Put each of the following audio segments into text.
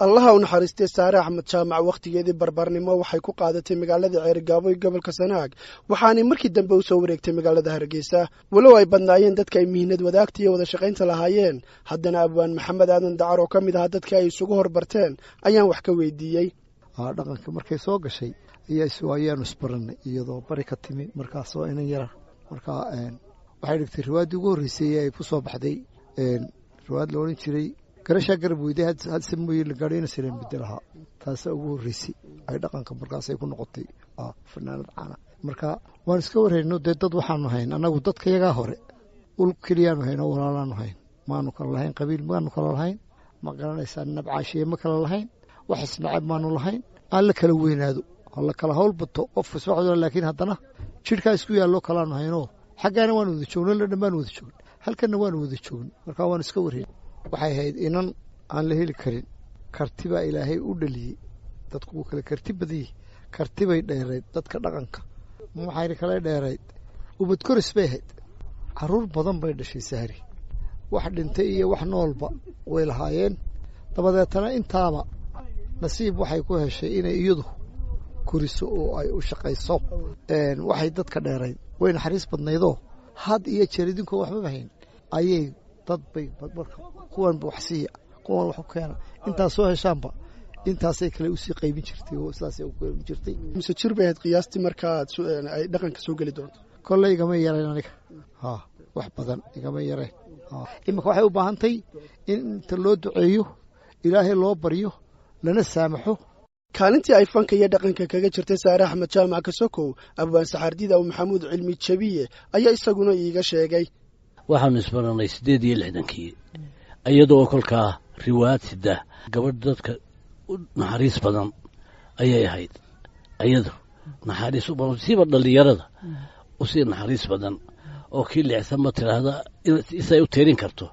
Allaha u naxariistay Saare Axmed Jaamac wakhtigeedii barbarnimo waxay ku qaadatay magaalada Ceerigaabo ee gobolka Sanaag, waxaanay markii dambe u soo wareegtay magaalada Hargeysa. Walow ay badnaayeen dadka ay mihnad wadaagta iyo wada shaqaynta lahaayeen, haddana abwaan Maxamed Aadan Dacar oo ka mid ahaa dadka ay isugu horbarteen ayaan wax ka weydiiyey. Dhaqanka markay soo gashay ayaa ayaanu isbaranay, iyadoo bari ka timi markaasoo inan yara. Markaa waxay dhigtay riwaayaddii ugu horreysay ee ay ku soo baxday, riwaayad la odhan jiray Garashaa Garab Weyday Hadse Mooye La Gaadho Ina Saleen Bedelahaa. Taasaa ugu horreysay ay dhaqanka markaasay ku noqotay fanaanad caana. Marka waan iska warhayno dee, dad waxaanu hayn annagu dadka yagaa hore ul keliyaanu hayn oo walaalaanu hayn, maanu kala lahayn qabiil, maanu kala lahayn, ma garanaysaa, nabcaashiye ma kala lahayn, wax isnacab maanu lahayn. Aan la kala weynaado, ha la kala hawl bato qofka soo, laakiin haddana jidhkaa isku yaallo kalaanu haynoo xaggaana waanu wada joogno, la dhan baanu wada joogn, halkanna waanu wada joogn. Marka waan iska warhayn. Waxay ahayd inan aan la heli karin. Karti baa Ilaahay u dhaliyey. Dadku wuu kale karti badan yihi. Karti bay dheerayd dadka dhaqanka, waxayna kale dheerayd ubad koris bay ahayd. Caruur badan bay dhashay Sahri, wax dhintay iyo wax noolba way lahaayeen. Dabadeetana intaaba nasiib waxay ku heshay inay iyadu koriso oo ay u shaqayso. Waxay dadka dheerayd way naxariis badnaydoo had iyo jeer idinkoo waxbaba hayn ayay dad bay marka kuwanba wax siiya, kuwan wax u keena, intaas soo heshaanba intaasay kale usii qaybin jirtay oo sidaasay u qaybin jirtay. Mise jir bay ahayd qiyaastii markaad ay dhaqanka soo geli doonto? Kolley igama yarayn aniga, ha, wax badan igama yarayn. Iminka waxay u baahantay in inta loo duceeyo, Ilaahay loo baryo, lana saamaxo. Kaalintii ay fanka iyo dhaqanka kaga jirtay Saare Axmed Jaamac Kasokow, abwaan Saxardiid Aw Maxamuud Cilmi Jabiye ayaa isaguna iiga sheegay. Waxaanu isbaranay 68-kii, iyadoo kolkaa riwaayad sida. Gabadh dadka u naxariis badan ayay ahayd, iyadu naxariis u badan, siiba dhallinyarada usii naxariis badan, oo kii leecsan ma tidhaahda, isay u tiirin karto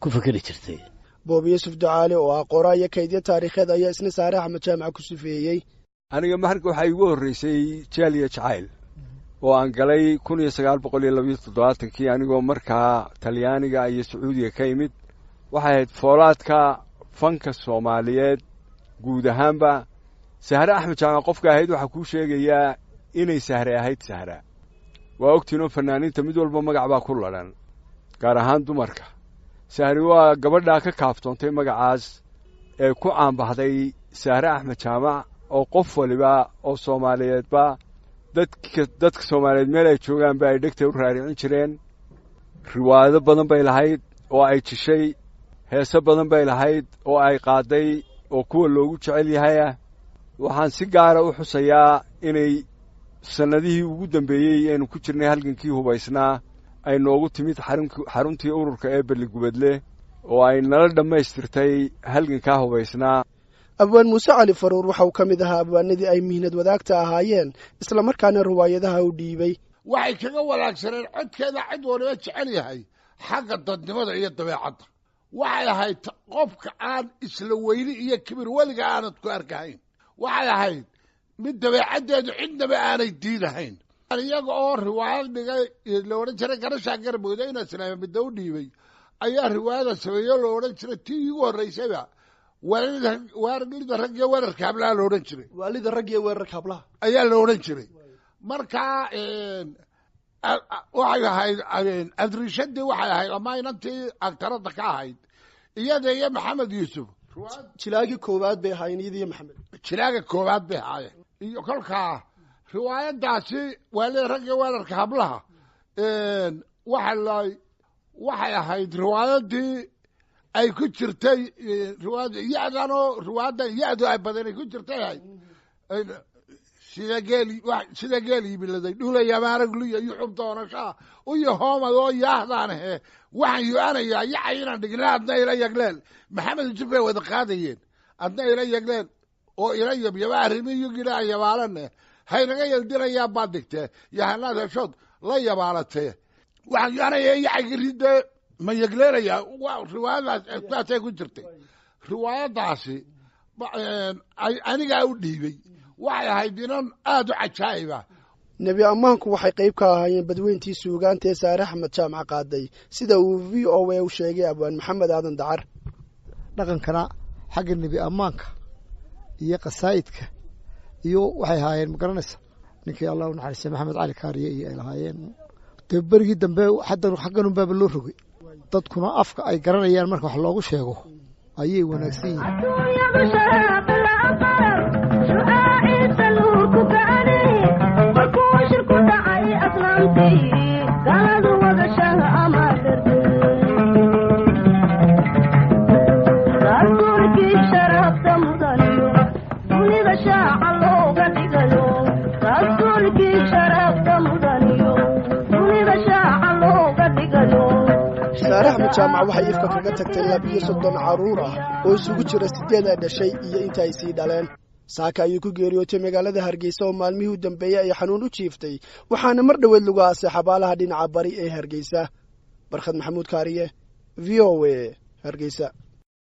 ku fikeri jirtay. Boob Yuusuf Ducaale oo ah qoraa iyo kaydyo taariikheed ayaa isna Saare Axmed Jaamac ku sifeeyey. Aniga marka waxaa iigu horreysay Jeel iyo Jacayl oo aan galay 1972-kii, anigoo markaa Talyaaniga iyo Sacuudiga ka imid. Waxay ahayd foolaadka fanka Soomaaliyeed guud ahaanba. Sahre Axmed Jaamac qofka ahayd waxaa kuu sheegayaa inay Sahre ahayd. Sahra waa ogtiinoo fanaaniinta mid walba magac baa ku ladhan, gaar ahaan dumarka. Sahri waa gabadhaa ka kaaftoontay magacaas ee ku caanbaxday Sahre Axmed Jaamac, oo qof waliba oo Soomaaliyeedba, dadka Soomaaliyeed meel ay joogaanba ay dhegtay u raaricin jireen. Riwaayado badan bay lahayd oo ay jishay, heese badan bay lahayd oo ay qaadday oo kuwa loogu jecel yahayah. Waxaan si gaara u xusayaa inay sannadihii ugu dambeeyey aynu ku jirnay halgankii hubaysnaa ay noogu timid xaruntii ururka ee Balligubadle oo ay nala dhammaystirtay halgankaa hubaysnaa. Abwaan Muuse Cali Faruur waxa uu ka mid ahaa abwaanadii ay mihnad wadaagta ahaayeen, islamarkaana riwaayadaha u dhiibay. Waxay kaga wanaagsaneen codkeeda cid waliba jecel yahay xagga dadnimada iyo dabeecadda. Waxay ahayd qofka aan isla weyni iyo kibir weliga aanad ku arkahayn. Waxay ahayd mid dabeecaddeedu cidnaba aanay diidahayn. Iyaga oo riwaayad dhigay la odhan jiray Garashaa Garmooda ina Islaama midda u dhiibay ayaa riwaayada sameeyo la odhan jiray tii iigu horreysayba, Waalida Rag iyo Weerarka Hablaha la odhan jiray. Waalida Rag iyo Weerarka Hablaha ayaa la odhan jiray. Markaa waxay ahayd adrishadii, waxay ahayd ama inantii agtaradda ka ahayd iyada iyo Maxamed Yuusuf. Jilaagii koowaad bay ahaayeen iyada iyo Maxamed. Jilaaga koowaad bay ahaayeen. Iyo kolkaa riwaayadaasi Waalida Rag iyo Weerarka Hablaha waxa la waxay ahayd riwaayadii ay ku jirtay riwaayada ya-danoo riwaayadda ya-du ay badan ay ku jirtay ahayd. Sida geel yibiladay dhulaya maaragluya yuxub doonashaa uyo hoomad oo yaahdaan he, waxaan yu-anayaa yacay inaan dhigna adna ila yagleel. Maxamed Yusuf bay wada qaadayeen. Adna ila yagleel oo ila yabyaba arrimi yugila yabaalane haynaga yeldinayaa baad dhigtee yahanaad heshood la yabaalatee, waxaan yu-anayaa yacayga ridee ma yegleelayaa. Riwaayadaas saasay ku jirtay. Riwaayadaasi anigaa u dhiibay. Waxay ahayd inan aada u cajaa'iba. Nebi ammaanku waxay qayb ka ahaayeen badweyntii suugaanta ee Saare Axmed Jaamac qaaday, sida uu VOA u sheegay abwaan Maxamed Aadan Dacar. Dhaqankana Xagga nebi ammaanka iyo qasaa'idka iyo waxay ahaayeen, ma garanaysa, ninkii Allah u naxariistay Maxamed Cali Kaariye iyo ay lahaayeen. Dee berigii dambe haddan xaggan unbaaba loo rogay, dadkuna afka ay garanayaan marka wax loogu sheego ayay wanaagsan yihiin. Saare Axmed Jaamac waxay ifka kaga tagtay 32 carruur ah oo isugu jira 8 ay dhashay iyo inta ay sii dhaleen. Saaka ayuu ku geeriyootay magaalada Hargeysa oo maalmihii u dambeeyey ay xanuun u jiiftay, waxaana mar dhoweed lagu aasay xabaalaha dhinaca bari ee Hargeysa. Barkhad Maxamuud Kaariye, V O A, Hargeysa.